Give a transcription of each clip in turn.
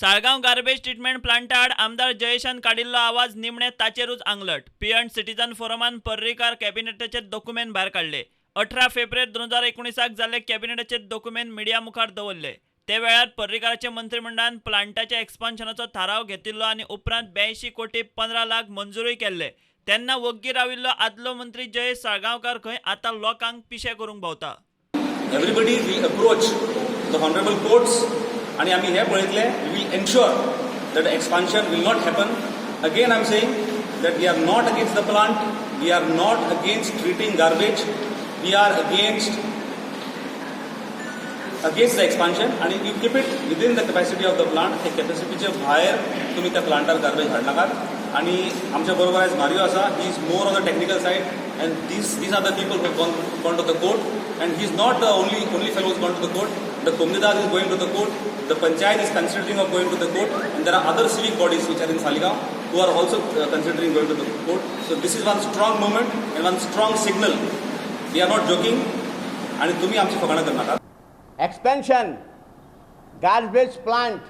Saligao garbage treatment Plantae आड आमदार जयेशान काडिल्लो आवाज निमणे ताचेरूच आंगलट. पियण सिटीजन फोरमान पर्रीकार कॅबिनेटाचे दोकुमेंत भायर काडले. 18 फेब्रुवारी 2019 जाल्ले कॅबिनेटाचे दोकुमेंत मिडिया मुखार दवरले. ते वेळार पर्रीकाराच्या मंत्रिमंडळान प्लांटाच्या एक्सपान्शनाचो थाराव घेतिल्लो आनी उपरांत 82 कोटी 15 लाख मंजुरूय केल्ले. तेन्ना वग्गी राविल्लो आदलो मंत्री जयेश साळगांवकार खंय आतां लोकांक पिशे करूंक भोंवता. Everybody will approach the honourable courts आणि आम्ही हे पळयतले, we will ensure that expansion will not happen. Again I am saying that we are not against the plant, we are not against treating garbage, we are against the expansion. आणि you keep it within the capacity of the plant. ते कॅपॅसिटीच्या भायर तुमी त्या प्लांटार garbage हाडनाकात. आणि आमच्या बरोबर आयज मारियो आसा. He is more on the technical side and these are the people who gone to the court, and he is not the only fellow who's gone to the court. The comunidade is going to the court, the panchayat is considering of going to the court, and there are other civic bodies which are in Saligao who are also considering going to the court. So this is one strong movement and one strong signal. We are not joking आणि तुम्ही आमची फकाणां करनाकात. Expansion garbage plant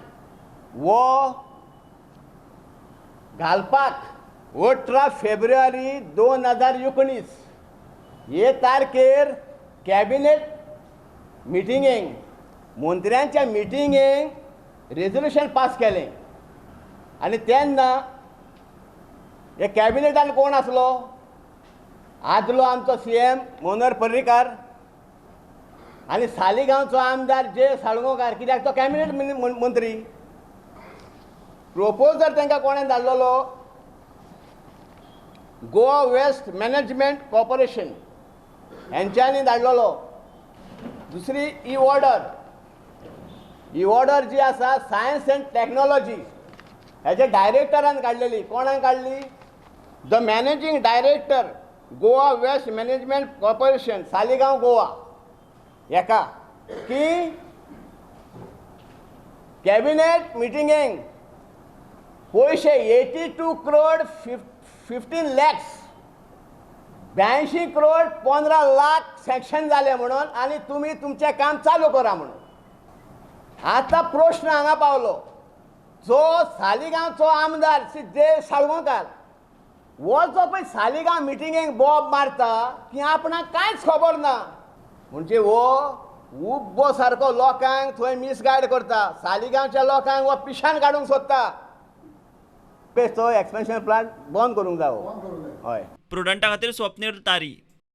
वो घालपाक 18 फेब्रुवारी 2019 हे तारखेर cabinet मिटिंगेक, मंत्र्यांच्या मिटिंगेक रेजोल्युशन पास केलें. आनी तेन्ना हे कॅबिनेटान कोण आसलो? आदलो आमचो सीएम मनोहर पर्रीकार आनी सालिगांवचो आमदार जे साळगांवकार, कित्याक तो कॅबिनेट मंत्री. प्रपोजर तांकां कोणें धाडलेलो? गोवा वेस्ट मॅनेजमेंट कॉर्पोरेशन हेंच्यांनी धाडलेलो. दुसरी ही ऑर्डर, ही ऑर्डर जी आसा, सायन्स अँड टॅक्नॉलॉजी हेच्या डायरेक्टरान काडलेली. कोणाक काडली? The managing director, Goa Waste Management Corporation, Saligao, Goa हेका की कॅबिनेट मिटिंगेक पयशे 82 crore 15 lakhs, 82 crore 15 lakh sanction जाले म्हणून आनी तुमी तुमचें काम चालू करा म्हणून. आतां प्रश्न हांगा पावलो, जो सालिगांवचो आमदार श्री जय साळगांवकार हो जो पळय सालिगांव मिटिंगेक बोब मारता की आपणाक कांयच खबर ना, म्हणजे हो उब्बो सारको लोकांक थंय मिसगायड करता. सालिगांवच्या लोकांक हो पिशान काडूंक सोदता. तो एक्सपेन्शन प्लांट बंद करूंक जावो, हय. प्रुडंटा खातीर स्वप्नील तारी.